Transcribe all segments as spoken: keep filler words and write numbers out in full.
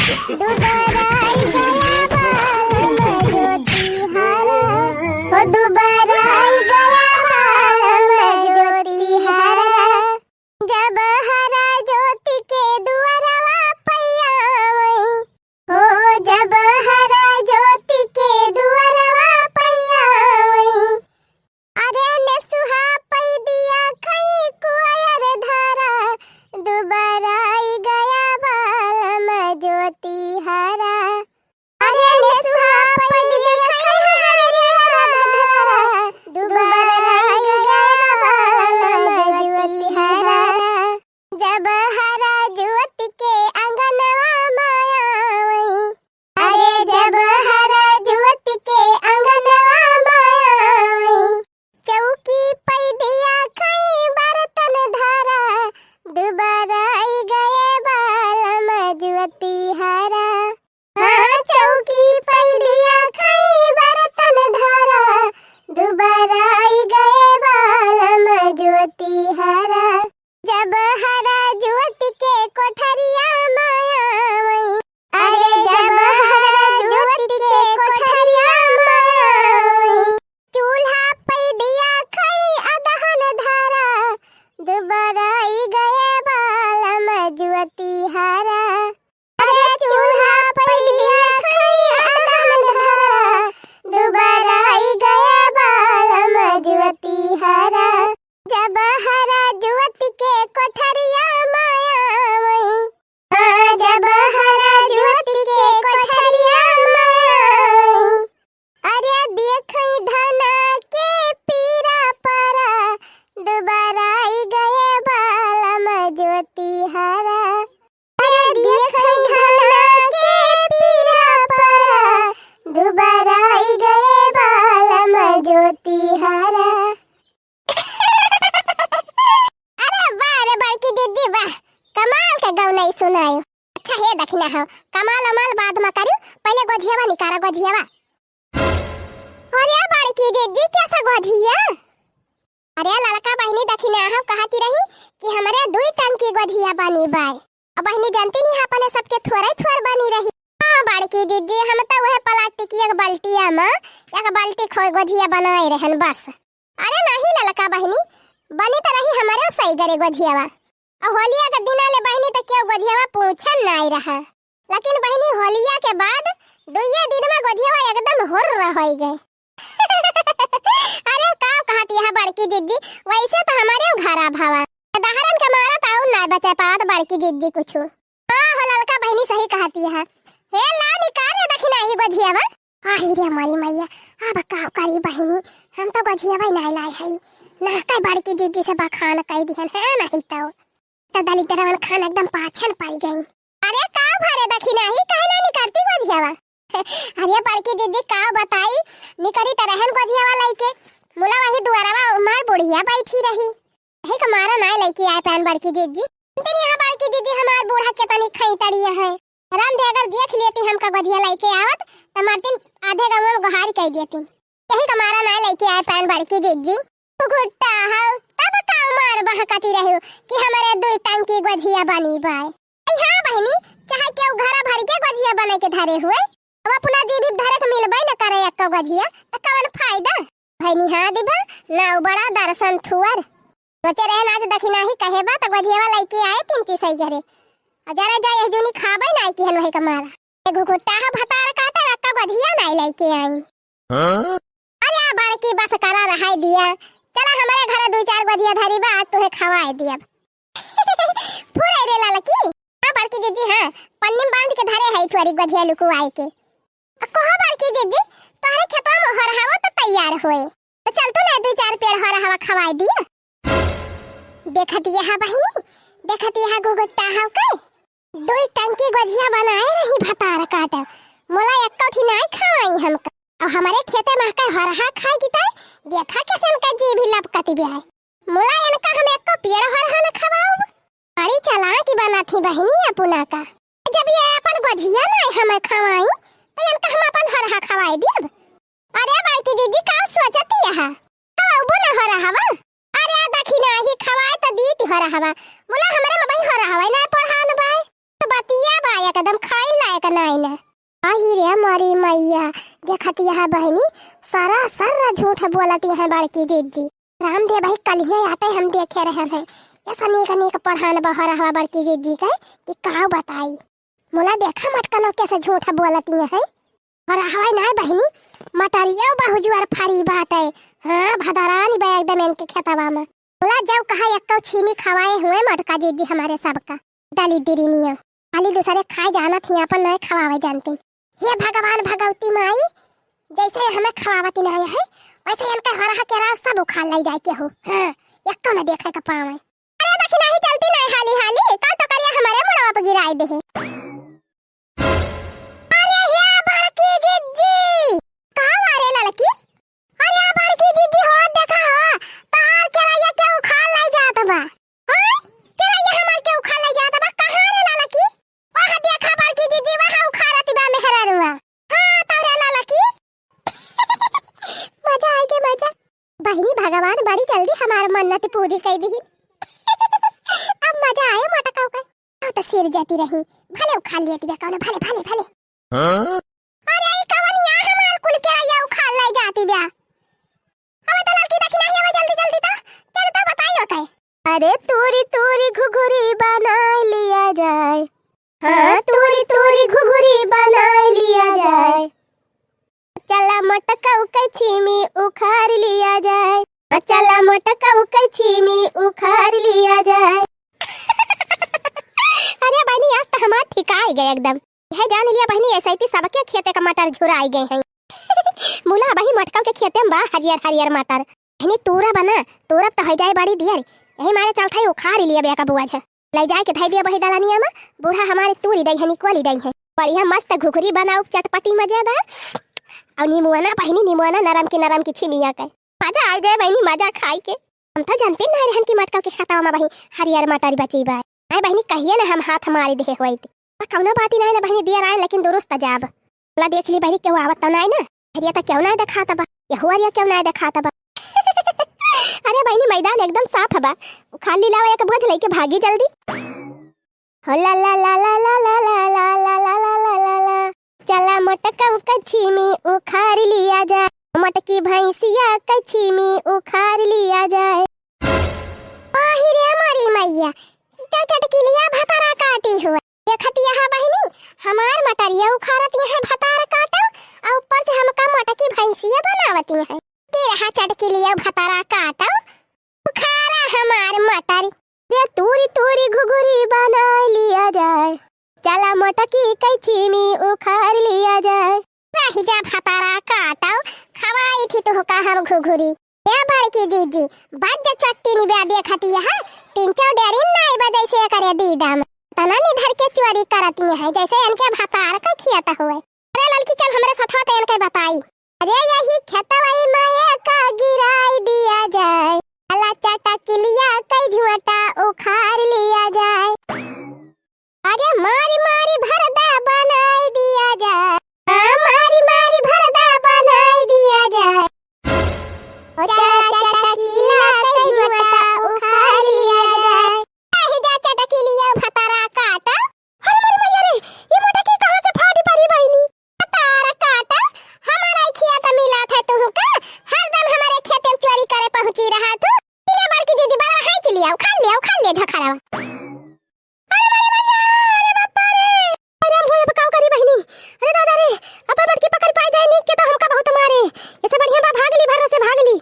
दुबराई गया बालम ज्योति हरा, हो दुबराई गया बालम ज्योति हरा। जब हरा ज्योति के दुअरवा पइया आवई, हो जब हरा ज्योति के दुअरवा पइया आवई, अरे नेसुहा पइदिया खई कुआर धारा, दुबराई गया बालम ज्योति हरा। अरे नेसुहा पइदिया खई हरे धारा, दुबराई गया बालम ज्योति हरा। जब हरा ज्योति के अंगनवा माया आवई, अरे जब हरा ज्योति के अंगनवा माया आवई, चौकी पइदिया खई बर्तन धरा, दुबराई गए बालम ज्योति हरा। हाँ, चौकी पइदिया खई बर्तन धरा, दुबराई गए बालम ज्योति हरा। जब हरा ज्योति के कोठरिया माया आवई, अरे जब हरा ज्योति के कोठरिया माया आवई, चूल्हा पइदिया खई अदहन धरा, दुबराई गए बालम ज्योति हरा। अरे चूल्हा पइदिया खई अदहन धरा, दुबराई गए बालम ज्योति हरा। जब हरा ज्योति के कोठरिया माया आवई, हाँ, जब हरा ज्योति के कोठरिया माया आवई, अरे देखई धना के पीरा परा, दुबराई गए बालम ज्योति हरा। अरे देखई धना के पीरा परा, दुबराई गए बालम ज्योति हरा। अरे वाह रे बड़की दीदी वाह, कमाल के गौनई सुनायो। अच्छा हे दखिना हो, कमाल अमाल बाद मा करियो, पहिले गोझियावा निकारा गोझियावा। अरे बड़की दीदी कैसा गोझिया? अरे ललका बहिनी दखिना हो कहती रही कि हमरे दुई टंकी गोझिया बनी बाय। अब बहिनी जानती नहीं अपने सबके थोड़े थोड़ बनी रही। हाँ बड़की दीदी हम तो वह प्लास्टिक एक बाल्टिया मा एक बाल्टी खोए गोझिया बनाए रहन बस। अरे नहीं ललका बहिनी, बनी त रही हमरे सही गरे गोझियावा। अउ होलिया के दिना ले बहिनी त केहू गोझियावा पूछन नाई रहा, लेकिन बहिनी होलिया के बाद दुइये दिन मा गोझियावा एकदम हुर्र होइ गए। अरे का कहती है बड़की जिज्जी, वैसे त हमरे घरा भवा दहरन के मारा त अउर नाई बचे पावत बड़की जिज्जी कुछु। हाँ हो ललका बहिनी सही कहती है। हे ला निकाल रे दखिना ही गोझियावा। आही रे हमारी मैया, अब का करी बहिनी, हम तो गोझियावा ही नाई लाए हई। ना कई बड़की जिज्जी से बखान कई दिहन है नहीं तो। तो दलिद्रवन खान एकदम पाछन पड़ गई। अरे का भरे दखिना ही काहे ना निकरती गोझियावा? अरे बड़की जिज्जी का बताई, निकरी त रहन गोझियावा लइके। मुला वही दुआरवा मार बुढ़िया बैठी रही। यही का मारा ना लइके आए पाएन बड़की जिज्जी। तनी यहाँ बड़की जिज्जी हमार बूढ़ा के तनी खई तड़िया है। राम दे अगर देख लेती हमका गोझिया लइके आवत, त मरतिन आधे गाँव मा गोहारी कई देती। यही का मारा ना लइके आए पाएन बड़की जिज्जी। घुट्टा हौ, तब का मार बहकती रहू कि हमरे दुई टंकी गोझिया बनी बाय। अरे हाँ बहिनी, चाहे केहू घरा भर के गोझिया बने के धरे हुए, अब अपना जीभी धरे के मिलबे न करे एक्को गोझिया, त कवन फायदा? भैनी हाँ दिभा, नाउ बड़ा दर्शन थुअर। सोचे रहन आज दखिना ही कहे बा, त गोझियावा लइके आए तीन चीज सही घरे। आ जरा जा यह जूनी खाबे ना आई किहन वही का मारा। ए घुघुट्टा हा भतार काटे, एक्का गोझिया नाई लइके आई। हाँ? अरे आ बड़की बस करा रहाई दिया। चला हमरे घरे दुई चार गोझिया धरी बा, आज तुहे खवाए दियब। फुरै रे ललकी। हाँ बड़की जिज्जी, हाँ, पन्नी में बांध के धरे है थोड़ी गोझिया लुकुआए के। आ कहो बड़की जिज्जी, तोहरे खेतवा में हरहावा तो तैयार होए, तो चल तो ना दुई चार पेड़ हरहावा खवाए दिया। देखत यहा बहिनी, देखत यहा घुघुट्टा हाव के। दुई टंकी गोझिया बनाए रही भतार काट, मोला एक्को ठी नाई खवाई हमका। अउ हमरे खेते मा के हरहा खाए की ताई, देखा कैसे इनका जीभी लपकती बे आए। मोला इनका हम एक्को पेड़ हरहा न खवाउब। बड़ी चालाकी बनाथी बहिनी अपुना का। जब ये अपन गोझिया नाई हमें खवाई, तो इनका हम अपन हरहा खवाए दियब। अरे बड़की जिज्जी का सोचती यहा? खवाउबो ना हरहावा? अरे आ दखिना ही खवाए त दीती हरहावा। मुला हमरे मा बही हरहावा ना पढ़ान बाय। तो बतिया बा एकदम खाई लाए कनाई ना। आही रे मोरी मैया, देखत यह बहिनी, सरासर झूठ बोलती हैं बड़की जिज्जी। रामदेव भाई कलिहे आटे हम देखे रहन हैं, ऐसा नीक नीक पढ़ान बहर हवा बड़की जिज्जी के कि का बताई। मुला देखा मटकनो कैसे झूठ बोलती हैं। और हवाई नाय बहिनी, मटरियो बहुजुअर फरी बाटे। हाँ, भदरानी बा एकदम इनके खेतवा में। मुला जब कहा एक्को छीमी खवाए हुए मटका जिज्जी हमारे सबका। दली दिरिनिया। खाली दूसरे खाए जानत ही, अपन नहीं खवावे जानती। हे भगवान भगवती माई, जैसे हमें खवावती नहीं है, वैसे इनके हरहा के राज सब उखाड़ ले जाए के हो। हाँ, एक्को न देखे के पावे। अरे देखी नहीं चलती नहीं हाली हाली, का टोकरिया हमारे मुड़वा पे गिराए दे है। अरे हे बड़की जिज्जी, का मारे ललकी? अरे बड़की जिज्जी हो, देखा हो, तोहार केरैया के उखाड़ ले जात बा। हाँ? केरैया हमार के उखाड़ ले जात बा, कहाँ रे ललकी? वह देखा बड़की जिज्जी, वह उखाड़त बा मेहररुआ। हाँ, तोरे ललकी। मजा आए के मजा। बहिनी भगवान बड़ी जल्दी हमार मन्नत पूरी कई दिही। अब मजा आए मटकाऊ का। अब तो सिर जाती रही, भले उखाड़ लिया तिबा कौन, भले, भले, भले। हाँ? अरे, ई कवन या हमार कुल केरैया उखाड़ ले जाती बा। अब तो लड़की देखी नहीं, अब जल्दी, जल्दी तो, चल तो बताइयो तय। अरे, तूरी, तूरी घुघुरी बनाई लिया जाए। हाँ, तूरी, तूरी घुघुरी बनाई लिया जाए। चला मोटकऊ के छीमी उखाड़ लिया जाए। चला मोटकऊ के छीमी उखाड़ लिया जाए। अरे बहिनी, आज तो हमार ठिकाई गए एकदम। यह जान लिया बहिनी, ऐसे ही सबके खेते का मटर झुराई गए हैं। मुला बही मोटकऊ के खेते में बा हरियर हरियर मटर। बहिनी तूरा बना, तूरब तो हो जाए बड़ी दियर। यही मारे चलता ही उखाड़ लिया बे का बुआ झे। ले जाए के धई दिया बही दलनिया में, बूढ़ा हमारे तूरी दई है, निकोली दई है। बढ़िया मस्त घुघरी बनाओ, चटपटी मजेदार। और निमुआना बहिनी, निमुआना नरम की नरम की छिमिया के। मजा आ जाए बहिनी, मजा खाई के। हम तो जानते ना रहन की मटका के खेतवा में बही हरियर मटर बची बा। आए बहिनी, कहिए ना हम हाथ मारी देहे होइत। आ, कौनो बात ही नहीं ना बहिनी, दियर आए लेकिन दुरुस्त जाब। बोला देख ली बहिनी, केहू आवत तो नहीं ना। हरिया तो क्यों नहीं दिखाता बा, ये हुआरिया क्यों नहीं दिखाता बा। अरे बहिनी, मैदान एकदम साफ बा। खाली लावा एक बोझ लेके भागी जल्दी। हो ला ला ला ला। चला मोटकऊ के छीमी उखाड़ लिया जाए, मोटकी भैंसिया के छीमी उखाड़ लिया जाए। आही रे मोरी मैया, ई तो चटकिलिया भतारा काटी हुआ। देखत यह बहिनी, हमार मटरिया उखाड़त यह भतार काटो, आ ऊपर से हमका मोटकी भैंसिया बनावत यह। कि रहा चटकिलिया भतारा काटो, उखाड़ा हमार मटर। रे तूरी तूरी घुघुरी बनाई लिया जाए। चला मोटकी के छीमी उखाड़ लिया जाए। रही जा भतारा काटो, खवाई थी तुहका हम घुघुरी। ए बड़की दीदी, बज चट्टी निब्या देखती है, तीन चार डेरिन नाई बजे से करे दीदा में। तना निधर के चोरी करती है, जैसे इनके भतार का खियत हुए। अरे ललकी चल हमरे साथ होते इनके बताई। अरे यही खेतवई में एक गिराई दिया जाए, अला चटकिलिया के झुंटा उखाड़ लिया जाए। अरे मारी मारी भरदा बनाई दिया जाए, हाँ, मारी मारी भरदा बनाई दिया जाए। ओ चला चटकिलिया के झुंटा उखाड़ लिया जाए। आही जा चटकिलिया भतारा काटा। अरे मोरी मैया रे, ये मोटकी कहाँ से फाटी परी बहिनी? भतारा काटा, हमारा ही खिया त मिला था तुहू का, हरदम हमारे खेते में चोरी करे पहुँची रहा तू। ले बड़की दीदी बड़ा है, चलिया उखाड़ लिया, उखाड़ लिया झखरावा। अरे मोरी मैया, अरे बापा रे। अरे हम होए बकाव करी बहिनी। अरे दादा रे, अब बड़की पकड़ पाई जाए नीक के तो हमका बहुत मारे। ऐसे बढ़िया बा भाग ली, भर से भाग ली।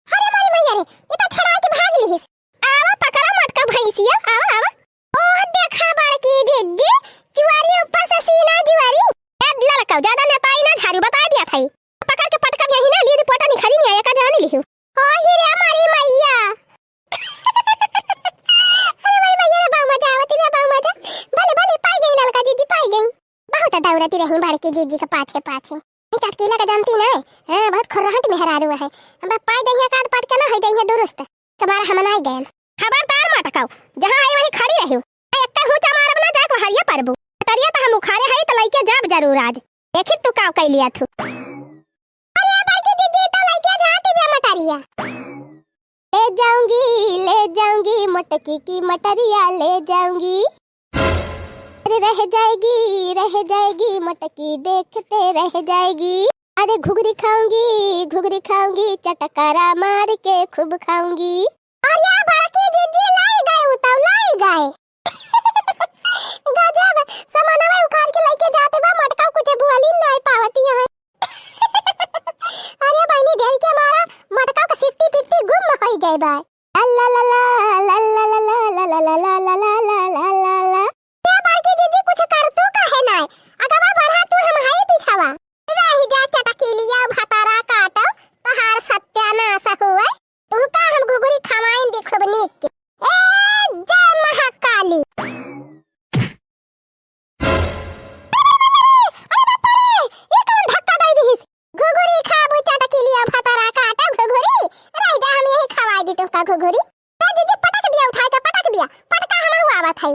अरे मोरी मैया रे, ये तो छुड़ा के भाग लिहिस। आवा पकड़ा मटका भैंसिया, आवा, आवा। ओह देखा बड़की जिज्जी, जुआरी ऊपर से सीना जुआरी। ए ललका, ज्यादा नेताई ना झाड़ू बताई दिया था। पकड़ के पटकब यही ना, लीद पोटा निखरी नहीं आया का जानी लिहू। ओ ही रे मोरी मैया। अरे मोरी मैया रे, बहु मजा आवती बा, बहु मजा। भले, भले, पाई गई ललका जिज्जी, पाई गई। बहुत दौड़ती रही बड़की जिज्जी के पाछे पाछे। ई चटकीला का जानती ना? हाँ, बहुत खुर्रहट मेहरारू है। अब पाई जइहे काट पाट के ना हो जइहे दुरुस्त। कबार हम ना गए। खबरदार मटकाओ, जहाँ है वहीं खड़ी रहियो। आ, एक हूँ चमारब ना जाए हरिया परबू। कटरिया तो हम उखाड़े है तो लइके जाब जरूर आज। देखी तू का कई लिया थू। अरे बड़की जिज्जी तो लइके जाती बे मटरिया। ले जाऊंगी, ले जाऊंगी, मटकी की मटरिया ले जाऊंगी। अरे रह जाएगी, रह जाएगी, मटकी देखते रह जाएगी। अरे घुघरी खाऊंगी, घुघरी खाऊंगी, चटकारा मार के खूब खाऊंगी। अरे बड़की जीजी लाई गए, उ तो लाई गए। गजब, सामानवा उखाड़ के लेके जाते बा, मटका कुछ बोली नहीं पावती है। अरे बहनी, डर के मारा मटका का सिट्टी पिट्टी गुम होई गए बा। ला ला ला ला। ए बड़की जीजी, कुछ कर तू काहे नाय? अगवा बढ़ा तू, हम हई पिछवा। रहि जा चटकीलिया भतारा काटो, तोहार सत्यानाश हुए। तुहका हम घुघुरी खवाइन दी खूब नीक के। ए जय महाकाली। अरे बाप रे, ये कौन धक्का दे दिहिस? घुघुरी खाबू चटकीलिया भतारा काटा घुघुरी, रह जा, हम यही खवाई दी तुमका घुघुरी। ए दीदी, पटक दिया, उठा के पटक दिया, पटका हम हुआ आवत है।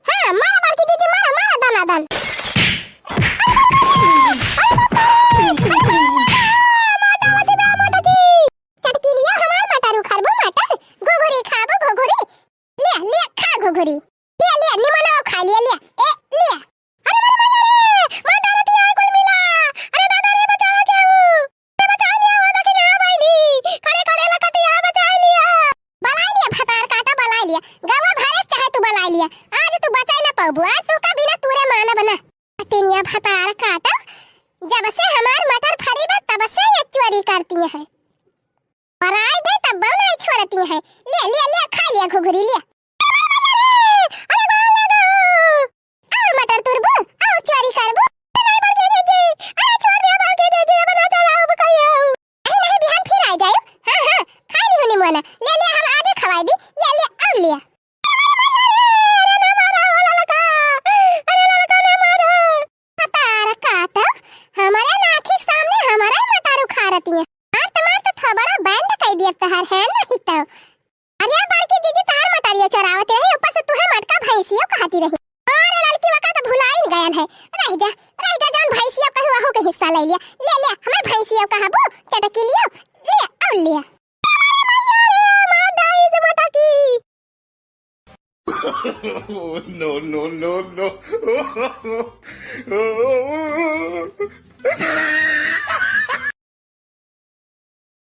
हाँ, मारा बड़की दीदी, मारा, मारा दनादन। अरे बाप रे, अरे बाप रे, अरे बाप रे, मार डालत बा मटकी। चटकीलिया हमार मटर उखरबू मटर, घुघुरी खाबू घुघुरी, ले, ले, खा घुघुरी। ले, ले, निमन आओ, खा ले, ले। ए, ले। अरे मोर मैया रे, मार डालत है कुल मिला। अरे दादा रे, बचावा के हूँ। अरे बचाई लिया हो, देखी ना बहिनी। खड़े खड़े लकत है, बचाई लिया। बलाई लिया, भतार काटा बलाई लिया। गवा भरे चाहे तू बलाई लिया। आज तू बचाई ना पाबू, आज तू का बिना तूरे मानब ना। टिनिया भतार काटा, जब से हमार मटर फरी बा, तब से ये चोरी करती है। पराई दे तब नहीं छोड़ती है। ले, ले, ले, खा लिया घुघुरी, ले। अरे बाप रे, अरे बाप रे, और मटर तुरबू, और चोरी करबू। अरे बड़की जीजी, अरे छोड़ दिया बड़की जीजी, अब ना चलाओ, अब कहियो। नहीं, नहीं, बिहान फिर आ जायो। हाँ, हाँ, खा ली हूँ निमोना। ले, ले, हम आजे खवाई दी। ले, ले, और ले। अरे ना मारा हो ललका, अरे ललका ना मारा। भतार काटा, हमारे नाथी के सामने हमारा ही मटर उखाड़ती है। मार तो, मार तो थोबड़ा बंद कर दिया तोहार है नहीं तो। अरे बड़की जीजी तोहार मटरियो चोरावत रही, ऊपर से तुहे मटका भैंसियो कहती रही। अरे ललकी वका तो भुलाइन गयल है। रह जा, रह जा, जौन भैंसियो कहू वहू के हिस्सा ले लिया। ले, ले, हमें भैंसियो कहबू, चटकीलियो, ले, और ले। अरे मैया रे, मार डाली से मटकी। No, no, no, no.